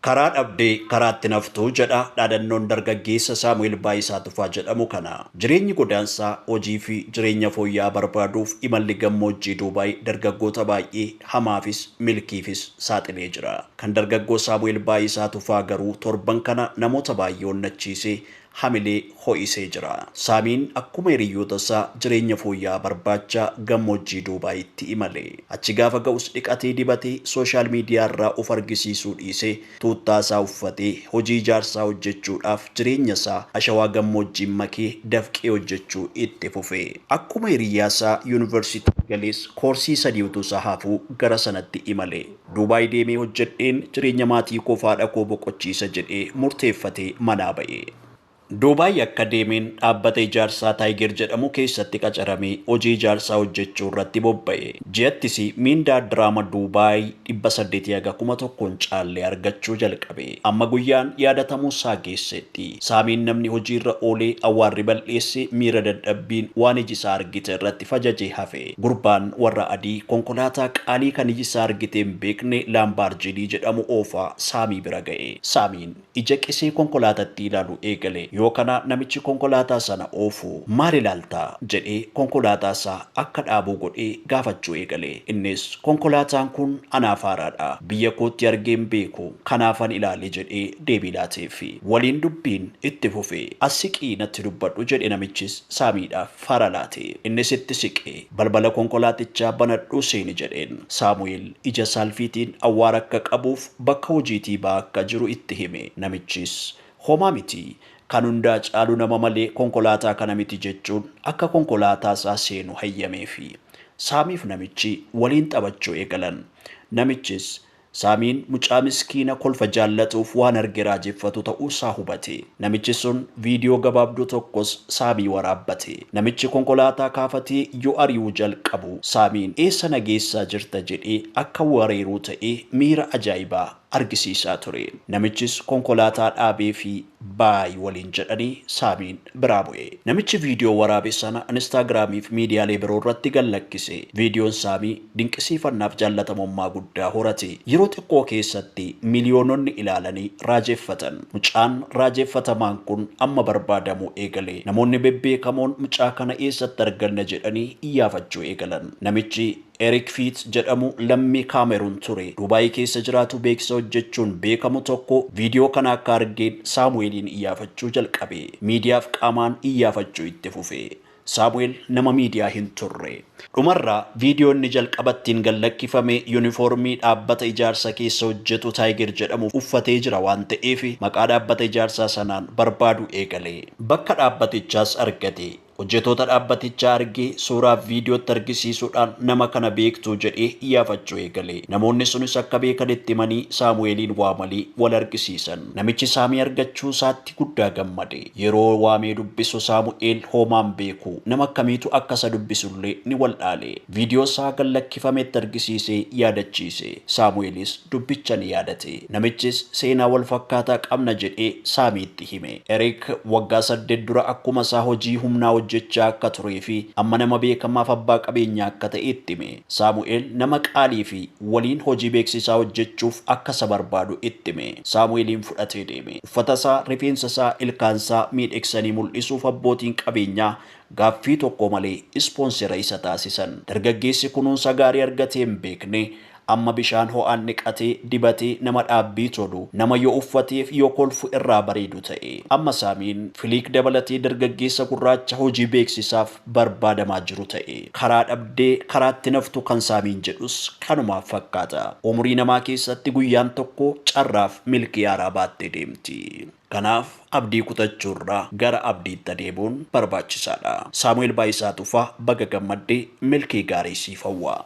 Karaa dhabdee karaatti hin haftu jedha dhaadannoon dargaggeessa Saamu'eel Baayisaa Tufaa jedhamu kana. Jireenyi godaansaa hojii fi jireenya fooyya'aa barbaaduuf imalli gammoojjii Duubaay dargaggoota baay'ee hamaafis milkiifis saaxilee jira. Kan dargaggoo Saamu'eel Baayisaa Tufaa garuu torban kana namoota baay'ee onnachiisee hamilee ho'isee jira. Saamiin akkuma hiriyyoota isaa jireenya fooyya'aa barbaacha gammoojjii Duubaayitti imale. Achi gaafa ga'us dhiqatee dibatee social media irraa of argisiisuu dhiisee tuuttaa isaa uffatee hojii ijaarsaa hojjechuudhaaf jireenya isaa ashawaa gammoojjiin makee dafqee hojjechuu itti fufe. Akkuma hiriyyaa isaa yuunivarsiitii galees koorsii 3 utuu isaa hafuu gara sanatti imale. Duubaay deemee hojjedheen jireenya maatii koof haadha koo boqochiisa jedhee murteeffatee manaa ba'e. Duubaay akka deemeen dhaabbata ijaarsaa Taayiger jedhamu keessatti qacaramee hojii ijaarsaa hojjechuu irratti bobba'e. Ji'attis miindaa diraama Duubaay 800 haga 1000 hin caalle argachuu jalqabe. Amma guyyaan yaadatamuu isaa geessetti. Saamiin namni hojiirra oolee awwaarri bal'eesse miira dadhabbiin waan iji isaa argite irratti fajajee hafe. Gurbaan warra adii konkolaataa qaalii kan iji isaa argitee hin beekne Laambaarjiinii jedhamu oofaa Saamii bira ga'e. Saamiin ija qisee konkolaatattii ilaaluu eegale. Yoo kana namichi konkolaataa sana oofu, Maal ilaalta? jedhee konkolaataa isaa akka dhaabuu godhee gaafachuu eegale. Innis, Konkolaataan kun anaaf haaraadha. Biyya kootti argee hin beeku. Kanaafan ilaale jedhee deebii laateef. Waliin dubbiin itti fufe. As siqii natti dubbadhu jedhe namichis Saamiidhaaf faara laate. Innis itti siqe. Balbala konkolaatichaa banadhuu seeni jedheen. Saamu'eel ija saalfiitiin awwaara akka qabuuf bakka hojiitii ba'aa akka jiru itti hime. Namichis, Homaa miti. Kan hundaa caalu nama malee konkolaataa kana miti jechuun akka konkolaataa isaa seenu hayyameefi. Saamiif namichi waliin taphachuu eegalan. Namichis, Saamiin mucaa miskiina kolfa jaallatuuf waan arge raajeffatu ta'uu isaa hubate. Namichi sun viidiyoo gabaabduu tokkos Saamii waraabbate. Namichi konkolaataa kaafatee yoo ari'uu jalqabu, Saamiin eessa na geessaa jirta jedhee akka wareeruu ta'ee miira ajaa'ibaa argisiisaa ture. Namichis konkolaataa dhaabeefii Bye waliin jedhanii Saamiin biraa bu'e. Namichi viidiyoo waraabe sana Instagram fi miidiyaalee biroo irratti gad lakkise. Viidiyoon Saamii dinqisiifannaaf jaallatamummaa guddaa horate. Yeroo xiqqoo keessatti miliyoononni ilaalanii raajeffatan. Mucaan raajeffatamaan kun amma barbaadamuu eegale. Namoonni bebbeekamoon mucaa kana eessatti arganna jedhanii iyyaafachuu eegalan. Namichi Erik Fiit jedhamu lammii Kaameruun ture. Duubaay keessa jiraatu beeksisa hojjechuun beekamu tokko viidiyoo kana akka argeen Saamu'eeliin iyyaafachuu jalqabe. Miidiyaaf qaamaan iyyaafachuu itti fufe. Saamu'eel nama miidiyaa hin turre. Dhumarra viidiyoo inni jalqaba ittiin gad lakkifame yunifoormii dhaabbata ijaarsa keessa hojjetu Taayiger jedhamu uffatee jira waan ta'eef maqaa dhaabbata ijaarsaa sanaan barbaaduu eegale. Bakka dhaabbatichaas argate. Hojjetoota dhaabbatichaa argee suuraaf viidiyootti argisiisuudhaan nama kana beektuu jedhee iyyaafachuu eegale. Namoonni sunis akka beekan itti himanii Saamu'eeliin waamanii wal argisiisan. Namichi Saamii argachuu isaatti guddaa gammade. Yeroo waamee dubbisu Saamu'eel hoomaa hin beeku. Nama akkamiitu akka isa dubbisullee ni wal'aale. Viidiyoo isaa gad lakkifame itti argisiisee yaadachiise. Saamu'eelis dubbicha ni yaadate. Namichis seenaa wal fakkaataa qabna jedhee Saamiitti hime. Eriik waggaa 8 dura akkuma isaa hojii humnaa hojjechaa akka turee fi amma nama beekamaaf abbaa qabeenyaa akka ta'e itti hime. Saamu'eel nama qaalii fi waliin hojii beeksisaa hojjechuuf akka isa barbaadu itti hime. Saamu'eeliin fudhatee deeme. Uffata isaa, rifeensa isaa, ilkaan isaa miidhegsanii mul'isuuf abbootiin qabeenyaa gaaffii tokko malee ispoonsera isa taasisan. Dargaggeessi kunuunsa gaarii argatee hin beekne Amma bishaan ho'aan dhiqatee, dibatee nama dhaabbii tolu, nama yoo uffateef yoo kolfu irraa bareedu ta'e. Amma Saamiin Filiik dabalatee dargaggeessa gurraacha hojii beeksisaaf barbaadamaa jiru ta'e. Karaa dhabdee karaatti hin haftu kan Saamiin jedhus kanumaaf fakkaata. Umurii namaa keessatti guyyaan tokko carraaf milkii haaraa baattee deemti. Kanaaf abdii kutachuurra gara abdiitti adeemuun barbaachisaadha. Saamu'eel Baayisaa Tufaa baga gammadde milkii gaarii siif hawwa.